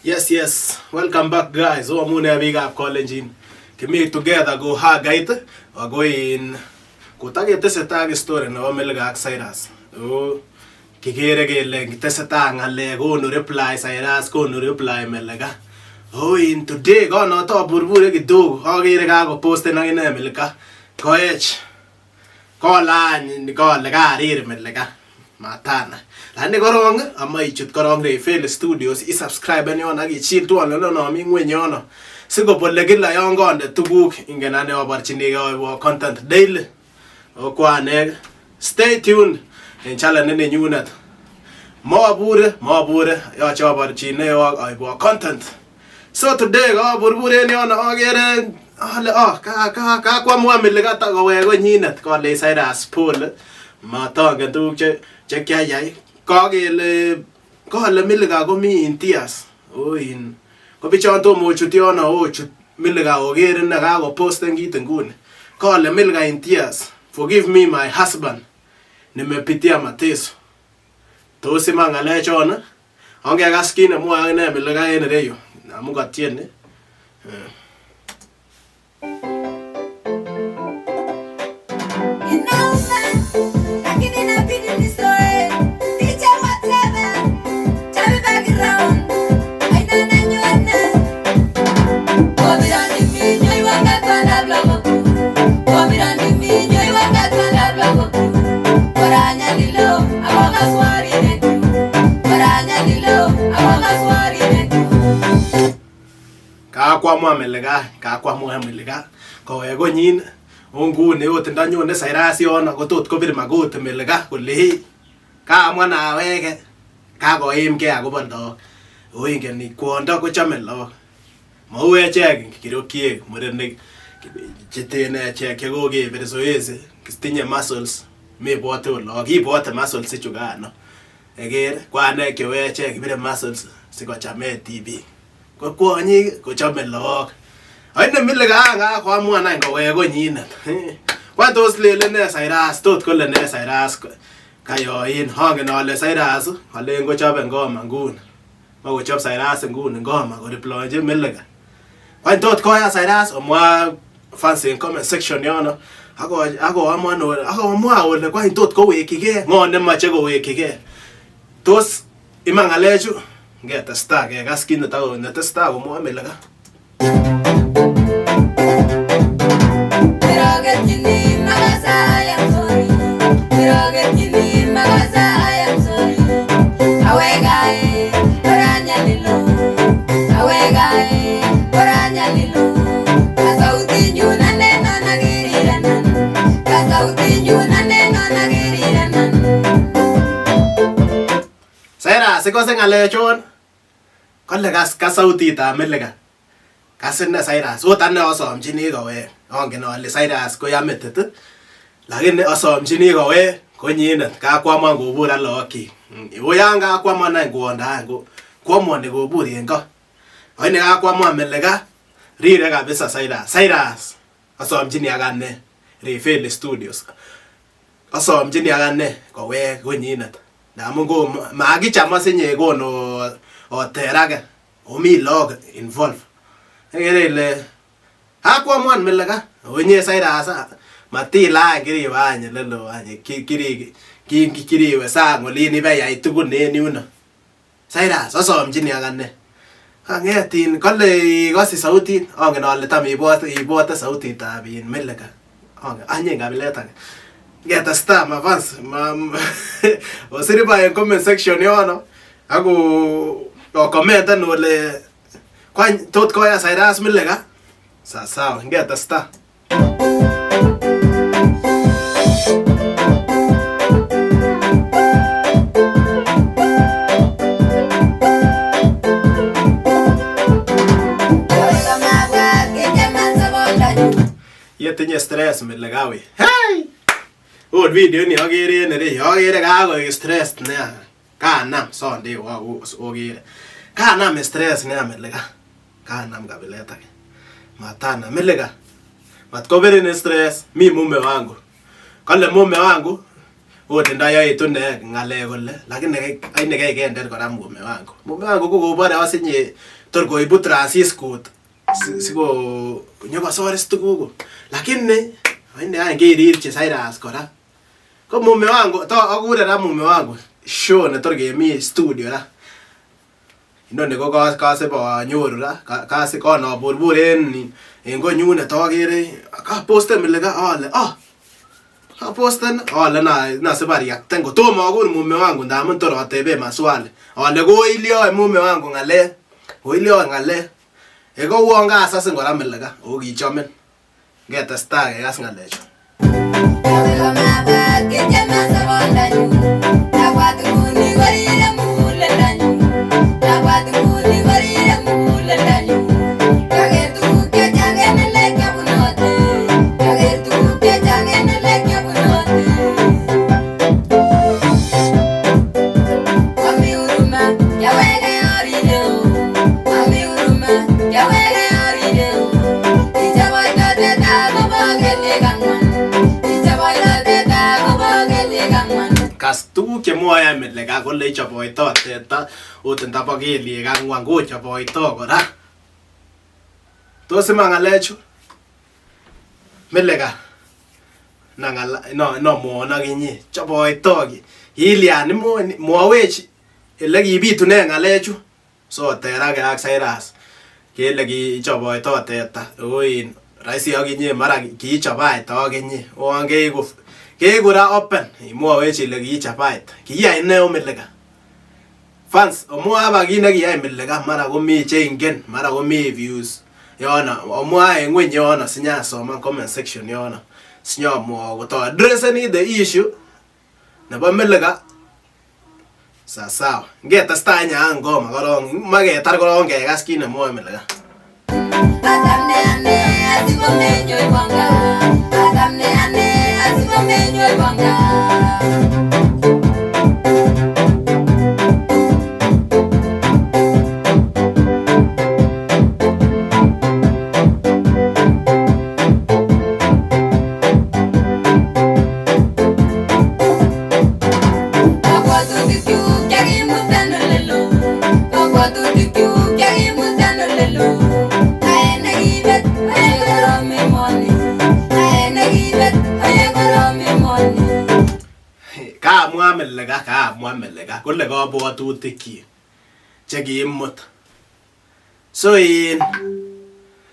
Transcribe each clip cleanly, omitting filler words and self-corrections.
Yes, welcome back guys. Oamune biikab Kalenjin. Kimi together ko hagait ako in kotaketesetai ak story nebo Milka ak Cyrus. Oo kikere kele tesetai ng'alek konu reply Cyrus, konu reply Milka. Oo in today konoto aburbure kidogo akere kakoposten akine Milka. Koech kolany kole karir Milka. Matana. Lakini korong ama ichut korong Rayfel Studios isubscribe en yon ak ichil twoliot nomi ng'weny yono sikobole kila yon konde tuguk ingen ane aborchinigei aibwo content daily okwanek stay tuned en channel nenyunet mobure mobure yoche aborchinewok aibwo content so today kaburbur en yono akere ale ah kakwamwa Milka kowek konyinet kolei Cyrus pole matongen tuguk che kiayai kakele kole Milka komi in tears oin ko bichon tomo ochut yono ochut Milka oker ine kakoposten kit nguni kole Milka in tears forgive me my husband nimepitia mateso tos iman ng'alechon ongekas kit nemwoe akine Milka en ireyu amun kotieni. Inauma, lakini inabidi nizoee. DJ whatever, chubby background, aina nanyona. Kakwamwa Milka, kakwamwa Milka kowek konyin o nguni ot ndanyone Cyrus yono kotot kobir magoti Milka kole hei kaamuan aweke kakoimgei akobo lagok o ingen kwondo kochome lagok mou echek kirokiek murenik cheten echek chekokebir zoezi tinye muscles mebwote olok ibwote muscles ichukano iker ko anee cheu echek kibire muscles sikochamech tibik ko kwonyik kochome lagok Aine Milka kakoamuan any kowek konyinet Kwany tos lelen nee Cyrus tot kole nee Cyrus kayoin angen ale Cyrus alen kochobe ngoma nguni makochop Cyrus nguni ngoma koreplonchi Milka Kwany tot koyan Cyrus omwa fans en comment section yono akoamuan akomwa ole kwany tot kowekyigei ng'o nemoche kowekyigei tos iman ng'alechu ngetestai kekas kit netesetai komwoe Milka. Cyrus ikose ng'alechon kole kas kas sautitab Milka kas ine Cyrus ot ane asomchini kowek angen ale Cyrus koya metit lakini asomchini kowek konyinet kakwamuan kobur ak lagokchik uyan kakwamuan any kwondo any ko kwamuani kobur en ko lakini kakwamuan Milka rire kabisa Cyrus Cyrus asomchini akane Rayfel Studios asomchini akane kowek konyinet ndamun ko makicham asinye kon oterake omi lagok involve ikere ile kakwamuan Milka onye Cyrus matilany kiriwe any elelo any kiriwe sang olin ibeyai tugun en yuno Cyrus asomchini akane kang'et in kole ikose sautit angen ale tam ibwote sautitab in Milka angen anyiny kabilet age ngetestai mafans osiriba en comment section yono ako okomenten ole kwany tot koyan Cyrus Milka sawa ngetestai. Yetinye stress Milka we. Hey! Ot video ni akere en ireyu akere kakoik stress nia. Kanam sondewa okere. Kanam stress nia Milka. Kanam kabilet age. Matanam Milka. Matkobirin stress mi mume wangu. Kole mume wangu Ot ndoyoitu ne ng'alek kole lakini aine keikender kora mume wangu. Mume wangu kokobore asinye tor koibu transiskut siko nyokosoris tuguk lakini aine any kerirchi Cyrus kora. Ko mume wangu to akure ra mume wangu show netor kemi studio ra. Inoni ko kasib anyoru ra kasi konoburbur en en konyunet okere kaposten Milika ole ah kaposten ole nasib areacten kotomo akur mume wangu ndamun tor ateben maswali ole koilyoe mume wangu ng'alek koilyoe ng'alek kouon kasasin kora Milika ako kichomin ngetestai kekas ng'alechu. Kas tuguk chemwoe Milika kole ichoboito teta ot ndabo kelyek ang'wan kochoboito kora. Tos iman ng'alechu? Milika nomwon akinye choboito kilyan mwowech elekibitunen ng'alechu soterake ak Cyrus kele kichoboito teta oin rahisi akinye mara kiichabaita akinye uon keiku ra open imwowech ile kiichabaita kiyai nee Milika. Fans omwa aba kit nekiyai Milika mara komi cheingen mara komi views yono omwa en ngweny yono sinyasoman comment section yono sinyomwoe koto addresseni the issue nebo Milika. Sawa ngetestai nya ngoma korong maketar korong kekas kit nemwoe Milika. Kamwa Milika kole kabwotutikyik chekiimut. So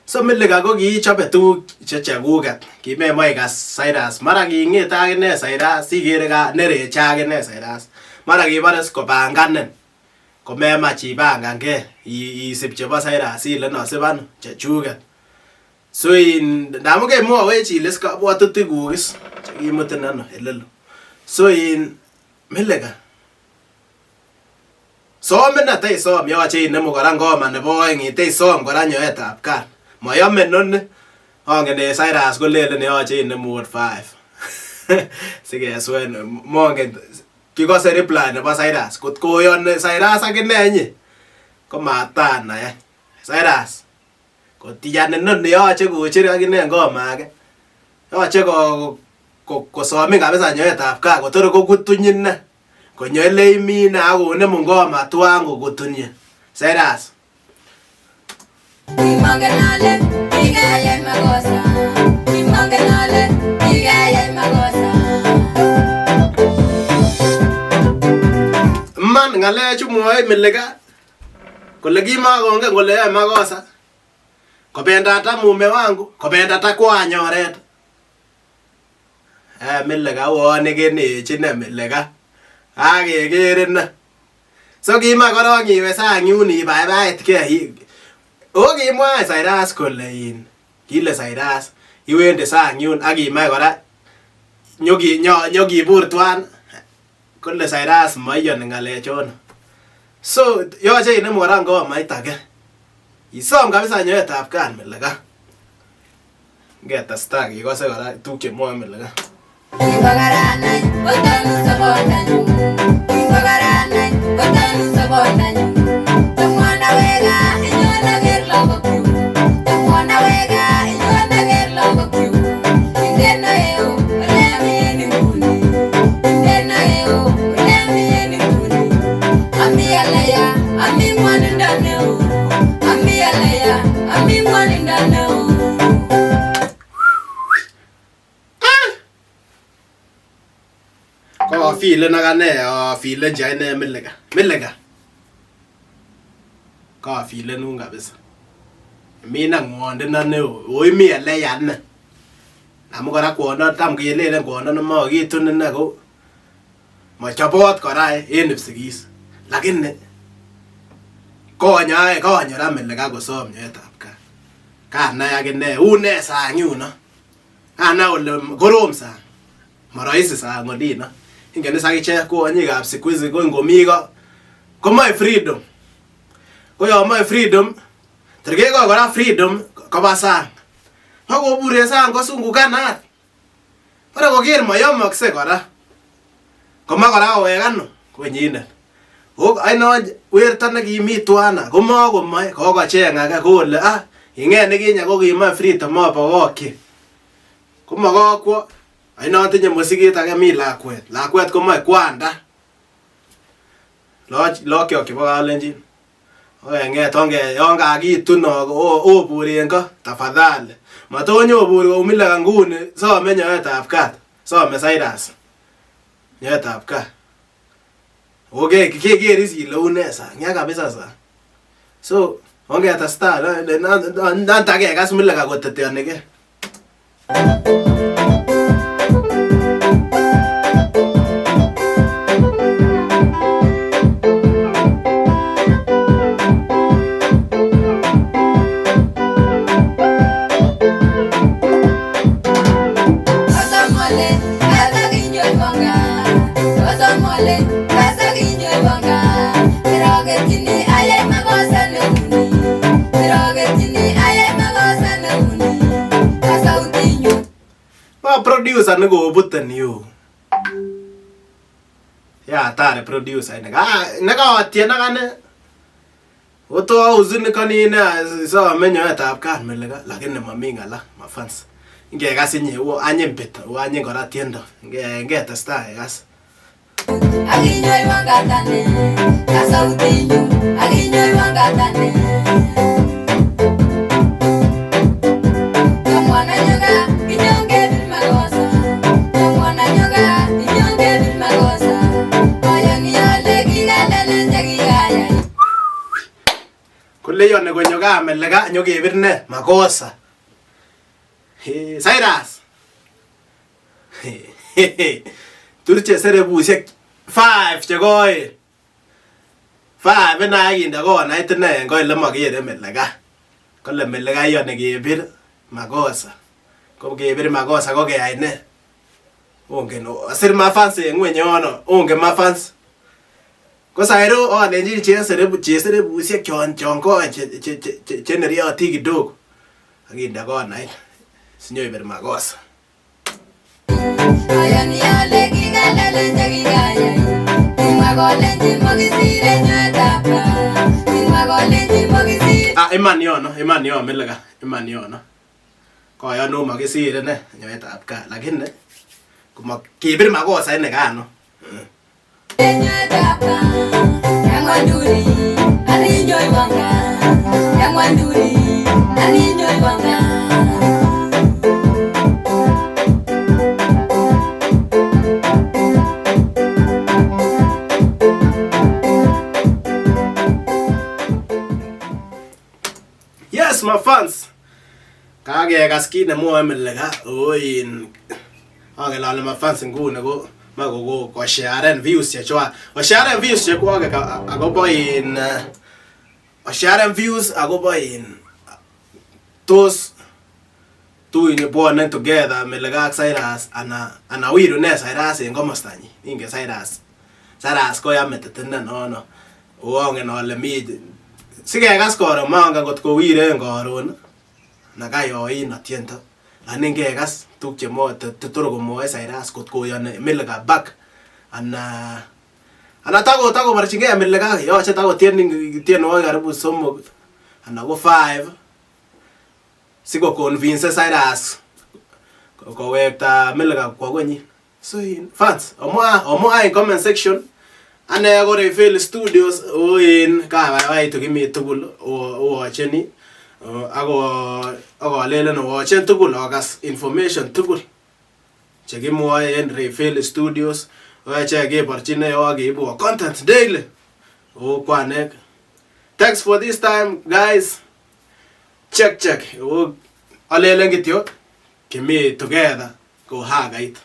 so Milika ko kiichobe tuguk chechekuket kimemoe ikas Cyrus mara king'ete akine Cyrus ikere nereche akine Cyrus mara kibore kopanganin komemach ipangange isib chebo Cyrus ile nosib ano chechuket. So ndamun kemwowech ile kabwotutikuk is chekimutin ano elelo. So Milika somin ateisom yoche inemu kora ngoma nebo oeng iteisom kora nyoetab kat. Moyome inoni ongen en Cyrus kolelen yoche inemu ot 5 sikeswen mongen kikose reply nebo Cyrus kot koyoni Cyrus akine inye komatanai any. Cyrus kotiyan inoni yoche kocher akine ngoma age yoche kosomin kabisa nyoetab kat kotor kokutunyin ine konyo eleimi ine ak konemu ngoma tuan kokutunyin Cyrus. Man ng'alechu mwoe Milika kole kimakongen kole yoe makosa kobendata mume wangu kobendata kwany oret. Milika uon ikenech ine Milika akeker ine. So kimach korong iwe sang yun ibaibaitkei. O kimwa Cyrus kole kile Cyrus iwendi sang yun ak imach kora nyokibur tuan kole Cyrus moiyoni ng'alechono. So yoche inemu kora ngomait age isom kabisa nyoetab kat Milika. Ngetestai kikose kora tuguk chemwoe Milika. Kofilen akane afilenchi akine Milika. Milika. Kofilenun kabisa. Mina ng'wondindo neo, oimi ele ya ine. Amu kora kwondo tam kelelen kwondo nemakitun ine ko mochobot kora en Kipsigis. Lakini konyo konyo ra Milika kosom nyoetab kat. Kanai akine une sang yuno. Kanai kole korom sang. Moroisi sang olino. Ingen is akichek kwonyikab siku hizi ko ngomi ko komoe freedom. Ko yon moe freedom, tor kekoi kora freedom koba sang. Akobur en sang kosungukanat. Bore koker moyomokse kora. Komoe kora kowek ano konyinet. Ko ainon werto nekimi tuan komokomoe kokocheng age kole ah ing'et nekinye kokimoe freedom obokokyi. Komokokwo ainon tinye mosiket age mi lakwet. Lakwet komoe kwanda. Lookyok chebo kalenjin. Okeng'et yon kakitun obur en ko tafadhali. Matonyobur kou Milika nguni some nyoetab kat. Some Cyrus nyoetab kat. Ako keker is ile une sang, ya kabisa sang. So ongetestai nantakekas Milika koteteonigei. Osamole, kasakinyoiwon kat. Osamole, kasakinyoiwon kat. Kiroketyini ayai makosa neuni. Kiroketyini ayai makosa neuni. Ka sautinyun. Ma producer nekobuten yu. Ya hatari producer ini. Nekotien akane. Oto huzunikoni nea some nyoetab kat Milika lakini mami ng'ala mafans. Ngekas inye wo anyiny bit wo anyiny kora tiendo. Ngetestai kekas. Akinyoiwon kat ane. Ka sautinyun. Akinyoiwon kat ane. Chomwon anyo gaa, inyon kebir makosa. Chomwon anyo gaa, inyon kebir makosa. Ayoni ale kikalelen chekikayai. Kole iyoni konyo gaa Milika nyokebir ne makosa. Cyrus. Turche serebusiek 5 chekoen. 5 ine akinde konait ine en ko ele mokere Milika. Kole Milika iyoni kebir makosa. Ko kebir makosa ko keyai ne? Ongen osir mafans en ng'weny yono, ongen mafans. Ko Sairo alenjini cheserebusiek chon koen cheneryotin kidogo. Akinde konait sinyoibir makosa. Ayoni ale kikalelen chekikayai. Kimwa kolenji mokisire nyoetab kat. Kimwa kolenji mokisire. Ah, iman yono, iman yon Milika, iman yono. Koyonu mokisire ne nyoetab kat, lakini komo kibir makosa ini kano. Nyoetab kat. Ya ng'wanduni, aninyoiwon kat. Ya ng'wanduni, aninyoiwon kat. Yes, my fans. Kakekas kit nemwoe Milika oin angen ale mafans nguni ko moe kosharen views chechwak. Kosharen views chekwoket akobo in kosharen views akobo in tos tuin bwone together Milika ak Cyrus ana wiru ne Cyrus en komostanyin. Ingen Cyrus. Cyrus koya metit ine nono. Ongen ale mi sikekas koron mongen ngot kowire en koron na kayoin tiendo. Lakini ngekas tuguk chemwoe tor komwoe Cyrus kot koyoni Milika back ana takoborchingei Milika yoche takotien tienwogik karibu 3 ana ko 5 sikoconvince Cyrus kowekta Milika kwo konyin. So fans, omwa en comment section. Ane ko Reveal Studios oin kabaibaitu kimi tugul owocheni ako alelen owochen tugul okas information tugul chekimwoe en Reveal Studios. Achek keborchine ak keibwo content daily. O kwanek. Thanks for this time guys. Check check. O alelen kityo kimi together ko hagait.